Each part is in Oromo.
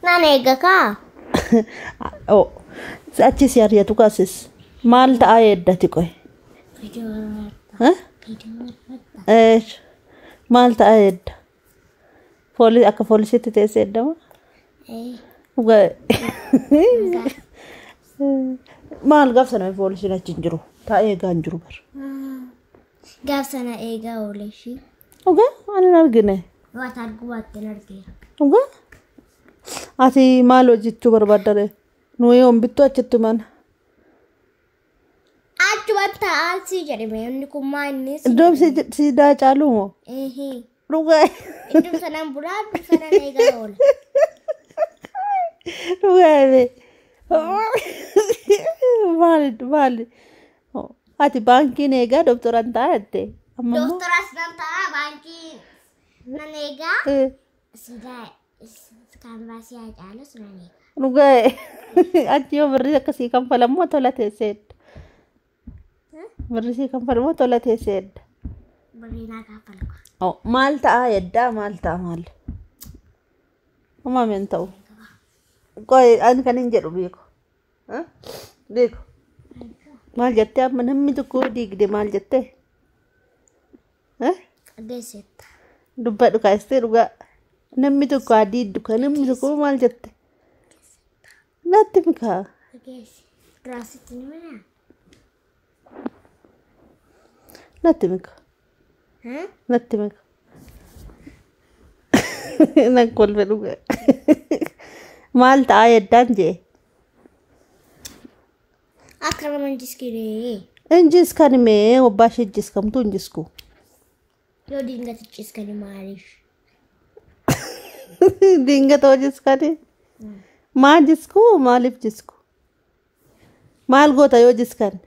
Nan eega kaa. Oh, achi si ari'atu kaasis. Maal ta'aa eeddati qoy? Eh? Eh, maal ta'aa eedda? Poolis akka poolisiitti teessee eeddama? Dhugaa. Maal gaaf sana poolisiin achi hin jiru. Taa'ee eegaa hin jiru bar. Gaaf sana eegaa oole ishii. Dhugaa ani hin argine. Waan arguu baatte hin argeera. Dhugaa. Ati maal hojjechuu barbaadda ree? Nuyi yoon bittu achitti mana. Achuma taa'aa si jedhe inni kun maa inni si. Iddoon siidaa caalu moo? Dhugaa. Iddoo sanaan bulaa iddoo sanaan eegaa oola. Dhugaa. Maali maali? Ati baankiin eegaa doktoraan ta'a jette. Amma immoo. Doktoras nan ta'a baankii nan eegaa. Siidaa kaampaasii Haacaalus nan eegaa. Dhugaa. Achi yoo birrii akkasii kanfalamoo tola teesseedha. Birrii sii kanfalamoo tola teesseedha. Birrii naa kaffalku. Maal ta'a eddaa maal ta'a maal? Uumame hin ta'u. Qoy ani kan hin jedhu beeku. Beeku. Maal jettee amma namni tokko diigde maal jettee? Geessetta. Dubbadhu kaastee dhugaa. Namni tokko haa diiddu kan namni tokko maal jette? Natti mikaa. Geesse. Duraasitti ni mana. Natti mika. Natti mika. Nan kolfe dhugaa. Maal ta'a eddaan jee? Akka nama hin jiskine. Injiskan mee obbaa ishee ijjiskamtu injisku. Yoo dingata ciskani maaliif? Dingatoo jiskani. Maa jisku maaliif jisku? Maal goota yoo jiskan?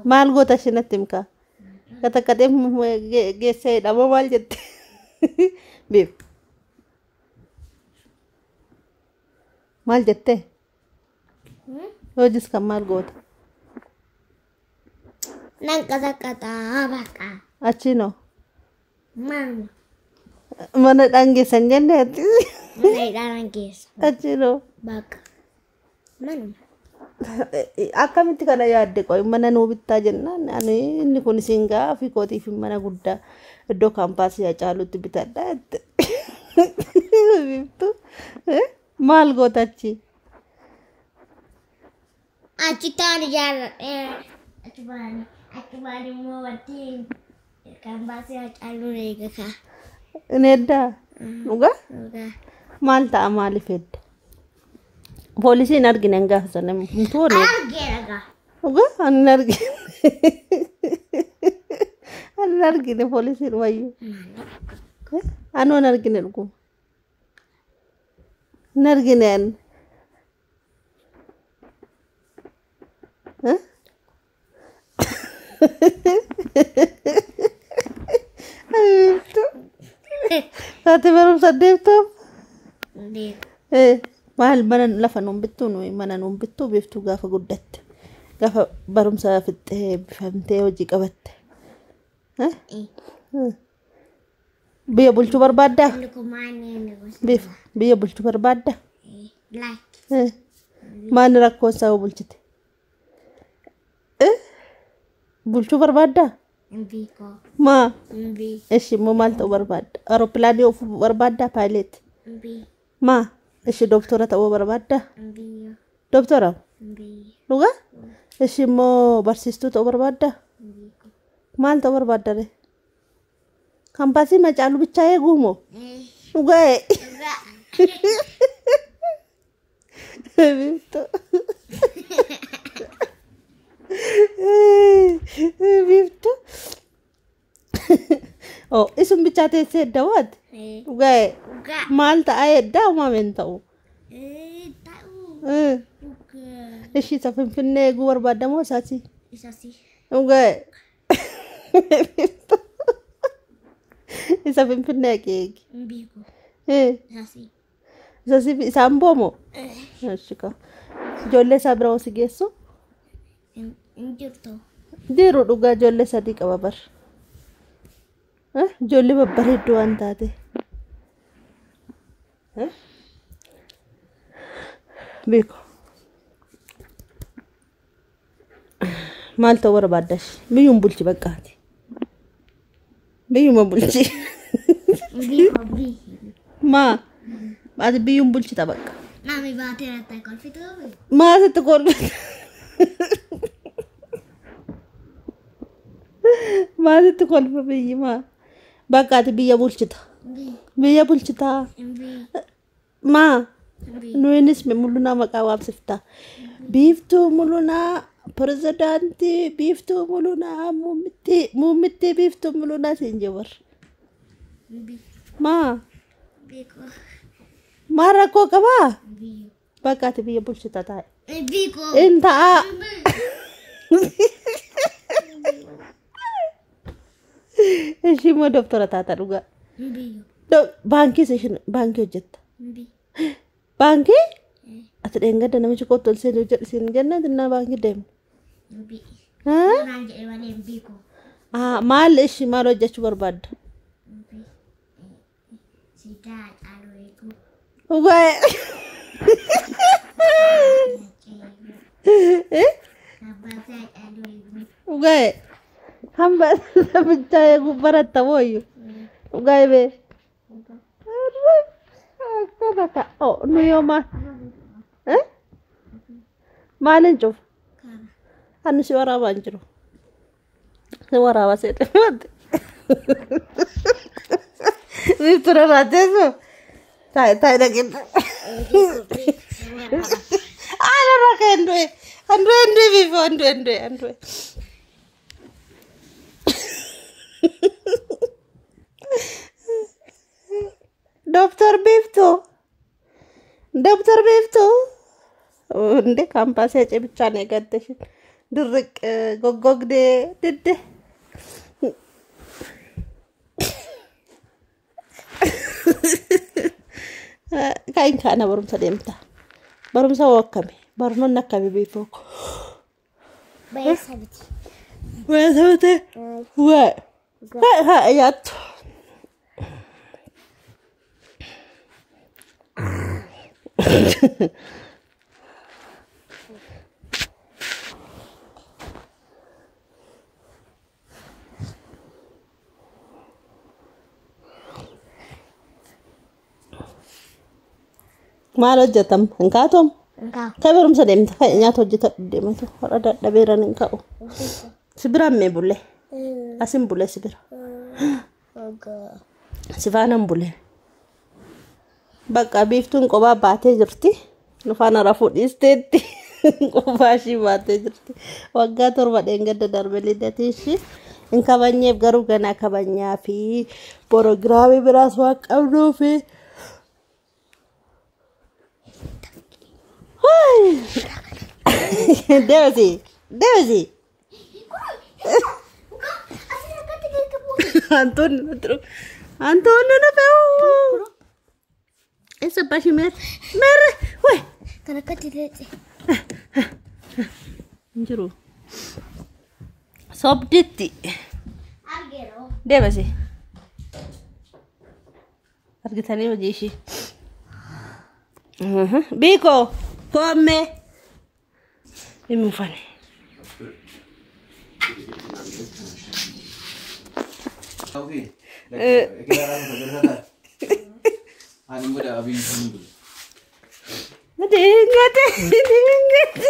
Maal goota ishee natti himkaa? Qaxaqaxee geessee hidhamoo maal jette? Beef. Maal jettee? Yoo jiskan maal goota? Nan qaxaqaxaa baqa. Achiinoo. Maama. Mana dhangeessan jenne ati. Mana hidhaa nan geessa. Achiinoo. Baqa. Manuma. Akkamitti kana yaadde qoy mana nuu bittaa jennaan ani inni kun isin gaa ofii kootiif mana guddaa iddoo kaampaasii Haacaaluutti bitadha jette. Biiftuu maal goota achi? Achi ta'an ijaarradhee achumaan achumaan immoo wanti kaampaasii Haacaaluun eega kaa. Inni eddaa? Dhugaa? Dhugaa. Maal ta'a maaliif edda? Poolisiin argine hin gaafa sana hin toone. Argeera gaa. Dhugaa ani hin argine. Ani hin argine poolisiin wayyuu. Anoo hin argine dhuguma. Hin argine ani. Ati barumsa deemtuuf? Deemu. Maal mana lafa nuun bittuu nuyi mana nuun bittuu beektuu gaafa guddatte. Gaafa barumsa fixxee eebbifamtee hojii qabatte. Biyya bulchuu barbaaddaa? Inni kun maal inni gosa? Bifa biyya bulchuu barbaaddaa? Like. Maal rakkoon isaa yoo bulchite? Bulchuu barbaaddaa? Mbiikoo. Maa? Mbii. Ishi immoo maal ta'uu barbaadda? Aeropilaanii oofuu barbaaddaa? Paayileet? Mbii. Maa? Ishi doktora ta'uu barbaaddaa? Mbiyyoo. Doktora? Mbii. Dhugaa? Ishi immoo barsiistuu ta'uu barbaaddaa? Mbiikoo. Maal ta'uu barbaadda ree? Kaampaasii Macaaluu bichaa eeguu moo? Dhugaa? Dhugaa. Biiftuu. Biiftuu. Oh, isun bichaa teessee edda waati? Dhugaa? Dhugaa. Maal ta'a eddaa uumame hin ta'u? Ta'uu. Dhugaa. Ishi isa Finfinnee eeguu barbaadda moo isaati? Isasi. Dhugaa? Isa Finfinnee eegi. Mbiikoo. Isasi. Isa si isaan boomoo? Ishi ka. Ijoollee isaa bira hoo si geessu? Hin jirtu. Jiru dhugaa ijoollee sadii qaba bar. Ijoollee babbareedduu waan taate. Beeku. Maal ta'uu barbaaddash? Biyyuun bulchi baqqaati. Biyyuma bulchi. Biiko bii. Maa? Ati biyyuun bulchita bakka. Nami baatee irratti kolfituufi. Maa sitti kolfita? Maa sitti kolfa biyyi maa? Bakka ati biyya bulchita. Bii. Biyya bulchitaa. Bii. Maa? Bii. Nuyinis Mulunaa maqaa waamsifta. Biiftuu Mulunaa pirezidaantii Biiftuu Mulunaa muummittii Biiftuu Mulunaa siin jawar. Bii. Maa? Biiko. Maa rakkoo qabaa? Bii. Bakka ati biyya bulchita taa'e. Biiko. In ta'a. Ishii immoo doktora taata dhugaa. Bii. Baankiis ishiin baankii hojjetta. Bii. Baankii? Ati dheengadda namichi kottu ol seenuu jedhu siin jennaan xinnaa baankii deemne. Bii. Haa? Naan jedhe malee biiko. Maal ishii maal hojjechuu barbaadda? Bii. Siidaa caaluu eeguu. Dhugaa. Abbaasaa caaluu eeguu. Dhugaa. Hamba bichaa eeguu baratta mooyyu. Dhugaa bee. Akkana ka. Oh, nu yoo maal? Eh? Maaliin cufa? Kana. Ani si waraabaa hin jiru. Si waraabaa seete. Biiftuu irraa teessu. Taa'e taa'e dhaqee. Ana irraa ka'e hin du'e. Hin du'e hin du'e biiftuu hin du'e hin du'e hin du'e. Dooktar Biiftuu. Dooktar Biiftuu. እንዴ ካምፓስ ያጨ ብቻ ነው የገደሽን። ድርቅ ጎጎግዴ ድድ ካይን ካነ በሩምሰ ደምታ በሩምሰ ወከሜ በርኖን አካባቢ ቢፎኩ Baay'ee miti. ወሰውተ ወ ያቱ maal hojjetam hin kaatoom Nkaa. Ka barumsa deemta ka nyaata hojjetadhu deematu har'a dadhabeeran hin ka'u. Si biraan mee bulle asin bule si bira si faanan bule. Bakka biiftuun qophaa baatee jirti. Nu faana rafuu dhiisteetti qophaa ishii baatee jirti. Waggaa 7 dheengadda darbe lidatii ishii hin kabajneef garuu ganaa kabajnaa fi piroogiraamii biraas waan qabnuufi. Deemasi deemasi. Antoonni Antoonni dhufee. Eessa abbaa ishii meerre meerre wayi. Kan akkatti teesse. Hin jiru. Sobditti. Argeeroo. Deemasi. Argitanii hojii ishii. Biikoo koommee. Hin mufane. Dingate dingate.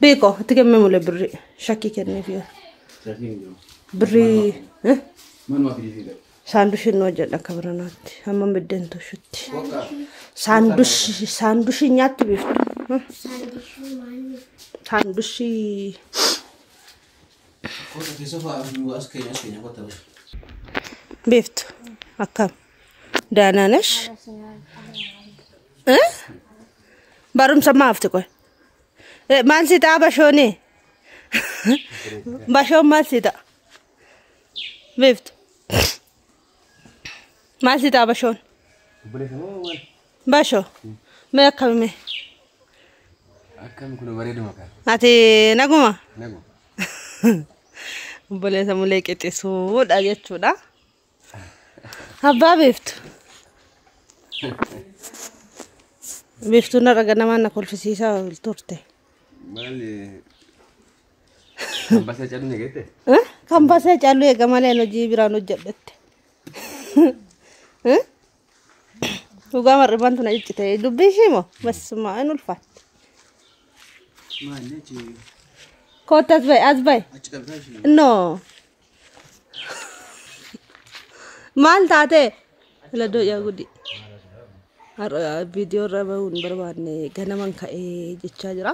Beekoo itti kennee mulee birrii shakkii kenneef yoo birrii saandushii nu hojjedha akka biranaatti hamma biddeen toshutti saandushii saandushii nyaatti biiftu Saandishuu maali? saandushii biiftu akkam daanaanesh barumsa maafti qoy maal si ta'a bashoonii bashoon maal si ta'a biiftu maal si ta'a bashoon bashoo mee akkami mee Akkam kun bareeduma kan. ati naguma Nagu. obboleessa mulee qixxisuudha jechuudha. Abbaa beeftu. Beeftuun har'a ganamaan na kolfisiisaa turte. Maali? Kan basee callu ni geette? Kan basee caallu eega malee hojii biraan hojjedhette. Dhugaa mar'ibaan tuna ciccite dubbii ishii moo basuma in ulfaatti. Maali achi Kootta as ba'i as ba'i. achi qabdaa ishee? No. Maal taate? Filadoo yaa gudi. Har'a viidiyoo irra bahuun barbaanne ganaman ka'ee jechaa jira.